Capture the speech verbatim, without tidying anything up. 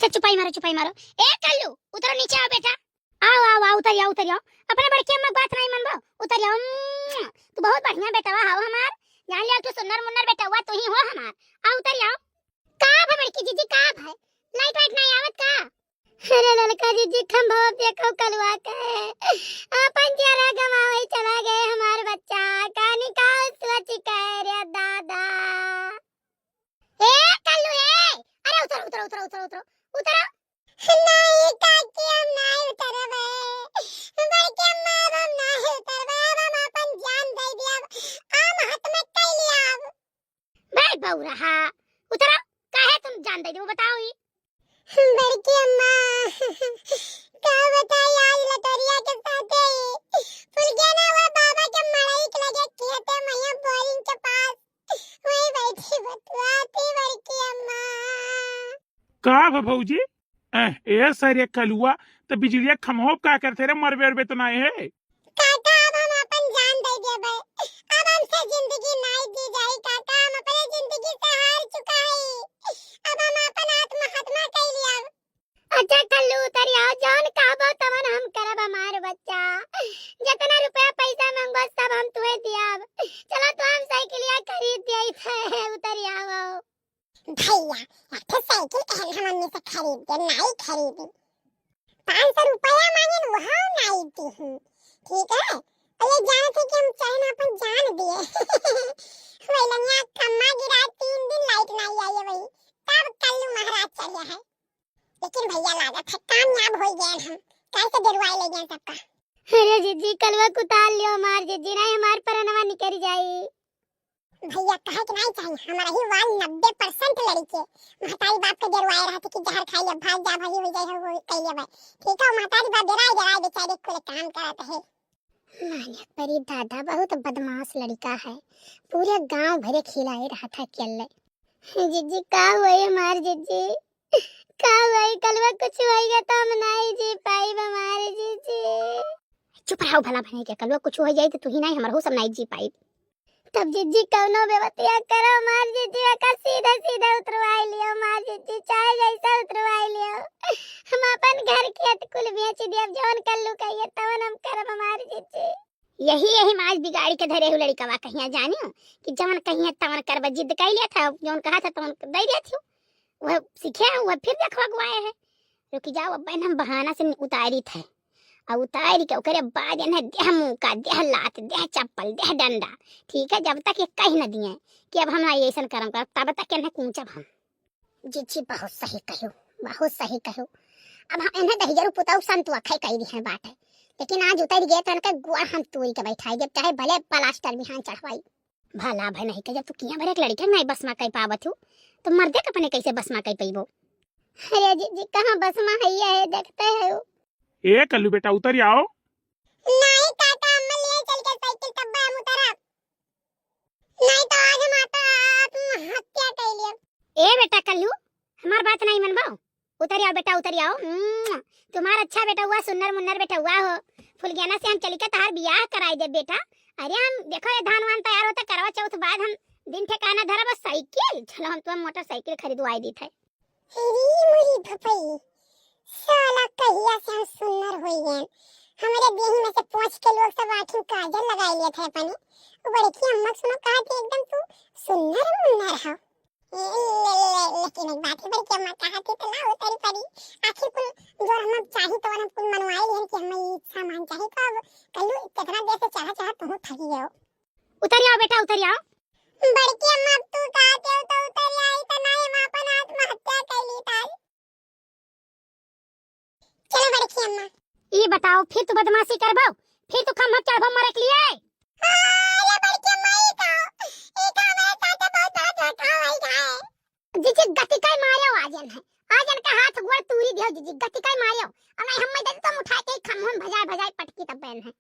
अच्छा, चुपाई मारो, चुपाई मारो। ए कल्लू, उतरो, नीचे आओ बेटा। आओ, आओ, आओ, उतरि आओ, उतरि आओ। अपने बड़की अम्मा क बात नाहीं मनबो, उतरि आओ। उम्म, तू बहुत बढ़िया बेटवा हौ हमार। जान लिया, तू सुन्नर मुन्नर बेटवा तू ही हो हमार। आओ, उतरि आओ। का भा बड़की जीजी, का भा? लाइट वाइट नाहीं आवत का? अरे ललका जीजी, खंभवा देखो कलुआ के। आपन जियरा गंवावै चला गए हमार बच्चा। का निकाल सोचि के रे दादा। ए कल्लू ए, अरे उतरो, उतरो, उतरो, उतरो, उतरो, उतरो। नाहीं काकी, हम नाहीं उतरबे। बड़की अम्मा, अब हम नाहीं उतरबे, अब हम आपन जान दे दियब। आ महात्मा कइ लिया अब। बे बौरहा, उतरो, काहे तुम जान दे दियो, बताओ ही। बड़की अम्मा, का बताई, आज लटोरिया के साथे ही फुलगेना हुआ बाबा के मड़ई के लगे खेते में बोरिंग के पास वहीं बैठी बतुआती बड़की अम्मा। का भा भौजी? ए, ए सरे कलुआ, त बिजलिया खम्हो का करते रे, मरबे उरबे तो नाहीं है? काका, अब हम अपन जान दे देबे। अब हमसे जिंदगी नाहीं दी जाई काका, हम अपने जिंदगी से हार चुका है। अब हम अपन आत्महत्या कइ लिया। अच्छा कल्लू उतरि आओ, जौन कहबो तवन हम करब हमार बच्चा। जितना रुपया पैसा मांगबो सब हम तुहे दियब। चलो तो हम साइकिलिया खरीद दिया है, उतरि आओ। भैया, एक ठे साइकिल कहन हम मम्मी से खरीद दे, नाहीं खरीदी। पाँच सौ रुपया मांगेन, वहाँ नाहीं दी। ठीक है, और ये जानत है कि हम चाहे ना अपन जान दिए। वही लंगिया कम्मा गिरा, तीन दिन लाइट नाहीं आई है वही, तब कल्लू महाराज चढ़िया है। लेकिन भैया लागत है कामयाब होइ गए हम, कैसे डेरवाए ले गए सबका। अरे जीजी, कलुआ क उतार लियो हमार जीजी, नाहीं हमार परनवा निकरि जाई। भैया कहे के नाहीं चाहिए, हमारा ही वाल नब्बे परसेंट लड़िके महतारी बाप के डेरवाए रहत कि जहर खाई ले, भाग जा, भाई हो जाए, हो कह लेबे। ठीक है, महतारी बाप डेराए डेराए बेचारे कुल काम करत है। मानिक परी दादा, बहुत बदमाश लड़िका है, पूरे गांव भरे खिलाए रहत है अकेले। जीजी का हुआ हमार जीजी, का हुआ, कलुआ कुछ होइगा तो हम नाहीं जी पाइब हमार जीजी। चुप रहो भला भने के, कलुआ कुछ होइ जाई तो तू ही नाहीं, हमरहू सब नाहीं जी पाइब। तब जीजी कौनो बेवतिया करो हमार जीजी, ओका सीधा सीधा उतरवाई लियो हमार जीजी, चाहे जैसा उतरवाई लियो। हम अपन घर खेत कुल बेच दियब, जौन कल्लू कहिए तवन हम करब हमार जीजी। यही, यही माज बिगाड़ी के धरे हु लड़िकवा, कहिया जानियो कि जवन कहिए तवन करब, जिद कइ लिया था, जौन कहा था तवन दे दिया थी। वह सीखे हैं, वह फिर देखवा गुआए है। रुकि जाओ, अब हम बहाना से उतारी थे। और उतारी के ओकरे बाद इन्हें देह मुका, देह लात, देह चप्पल, देह डंडा। ठीक है, जब तक ये कह न दिए कि अब हम ना ऐसन करम करब, तब तक इन्हें कूचब हम। जीजी बहुत सही कहो, बहुत सही कहो। अब हम इन्हें दहिजरू पुताऊ संतुआ खाई कही दिहे बाटे, लेकिन आज उतरि गए तो इनके गोड़ हम तोड़ी के बैठाई देब, चाहे भले प्लास्टर बिहान चढ़वाई। भला भय नहीं के, जब तू किया भरे एक लड़िका नाहीं बस मा कई पावत हो, तो मर्दे के अपने कैसे बस मा कई पइबो? अरे जीजी, कहाँ बस मा है, ये है, देखते हो। ए कल्लू बेटा, उतरि आओ। नाहीं काका, अम्मा ले चल के साइकिल, तब हम उतरब। नाहीं तो आज हम आता आत्महत्या कइ लेब। ए बेटा कल्लू, हमार बात नाहीं मनबो? उतरि आओ बेटा, उतरि आओ। उम्म, तुम्हार अच्छा बेटउआ, सुन्नर मुन्नर बेटउआ हो। फुलगेना से हम चलि के तहार बियाह कराई देब बेटा। अरे हम, देखो, ये धान वान तैयार होता, करवा चौथ बाद हम दिन ठिकाना धरब, बस साइकिल, चलो हम तुम्हें मोटरसाइकिल खरीदवाई देत है। अरे मोरी भपई, साला कहिया से हम सुन्नर होइ गए। हमरे देही में से पोंछ के लोग सब आँखी काजर लगाई लेत है अपने। वो बड़की अम्मा सुनो, कहा थी एकदम तू सुन्नर मुन्नर हो। ए, ले, ले, लेकिन एक बात है, बड़की अम्मा कहा थी तो लाओ उतरी परी। आखिर कुल जो हम चाही तो हम कुल मनवाए लिहन कि हमें ये सामान चाही, तो अब कल्लू कितना देर से चढ़ा चढ़ा तू थकी गयो। उतरि आओ बेटा, उतरि आओ। बड़की अम्मा, अब तू कहते हो तो उतरि आई, तो नहीं हम अपन आत्महत्या कर ली तारी। चलो बड़की अम्मा। ई बताओ, फिर तू बदमाशी करबो? फिर तू खम्भा चढ़बो मरे के लिए? अरे बड़की अम्मा, ई का, ई का हमारे साथ बहुत बड़ा धोखा हो गया है। जीजी गति का मारे हो आज इन्हें, आज इनका हाथ गोड़ तूरी दियो जीजी, गति का मारे हो। अब नहीं हम दे तुम उठा के खम्भा में भजाए भजाए पटकी तब बहन है।